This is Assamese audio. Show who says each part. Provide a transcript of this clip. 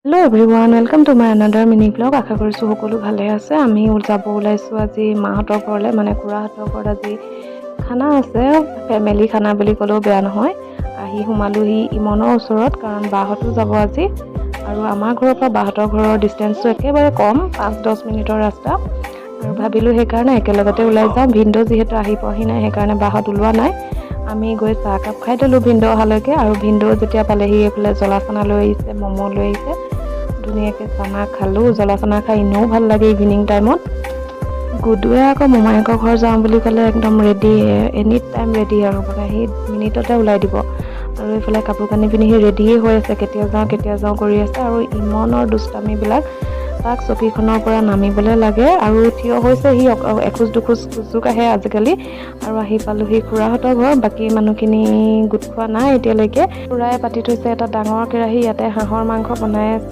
Speaker 1: Hello everyone, welcome to my another mini vlog. আশা কৰিছোঁ সকলো ভালে আছে। আমি যাব ওলাইছোঁ আজি মাহঁতৰ ঘৰলৈ, মানে খুৰাহঁতৰ ঘৰত আজি খানা আছে। ফেমিলি খানা বুলি ক'লেও বেয়া নহয়। আহি সোমালোহি ইমনৰ ওচৰত, কাৰণ বাহঁতো যাব আজি। আৰু আমাৰ ঘৰৰ পৰা বাহঁতৰ ঘৰৰ ডিষ্টেঞ্চটো একেবাৰে কম, 5-10 মিনিটৰ ৰাস্তা। আৰু ভাবিলোঁ সেইকাৰণে একেলগতে ওলাই যাওঁ। ভিনদেউ যিহেতু আহি পোৱাহি নাই, সেইকাৰণে বাহঁত ওলোৱা নাই। আমি গৈ চাহ একাপ খাই দিলোঁ ভিনদেউ অহালৈকে। আৰু ভিনদেউ যেতিয়া পালেহি, এইফালে জ্বলা চানা লৈ আহিছে, ম'ম' লৈ আহিছে। ধুনীয়াকৈ চানা খালোঁ। জ্বলা চানা খাই এনেও ভাল লাগে ইভিনিং টাইমত। গুডুৱে আকৌ মোমায়েকৰ ঘৰ যাওঁ বুলি ক'লে একদম ৰেডি, এনি টাইম ৰেডি আৰু মানে সি মিনিটতে ওলাই দিব। আৰু এইফালে কাপোৰ কানি পিন্ধি সি ৰেডিয়ে হৈ আছে, কেতিয়া যাওঁ কেতিয়া যাওঁ কৰি আছে। আৰু ইমনৰ দুষ্টামিবিলাক! তাক চকীখনৰ পৰা নামিবলৈ লাগে আৰু থিয় হৈছে সি এখোজ দুখোজ খোজো কাঢ়ে আজিকালি। আৰু আহি পালোহি খুৰাহঁতৰ ঘৰ। বাকী মানুহখিনি গোট খোৱা নাই এতিয়ালৈকে। খুৰাই পাতি থৈছে এটা ডাঙৰ কেৰাহী, ইয়াতে হাঁহৰ মাংস বনাই আছে।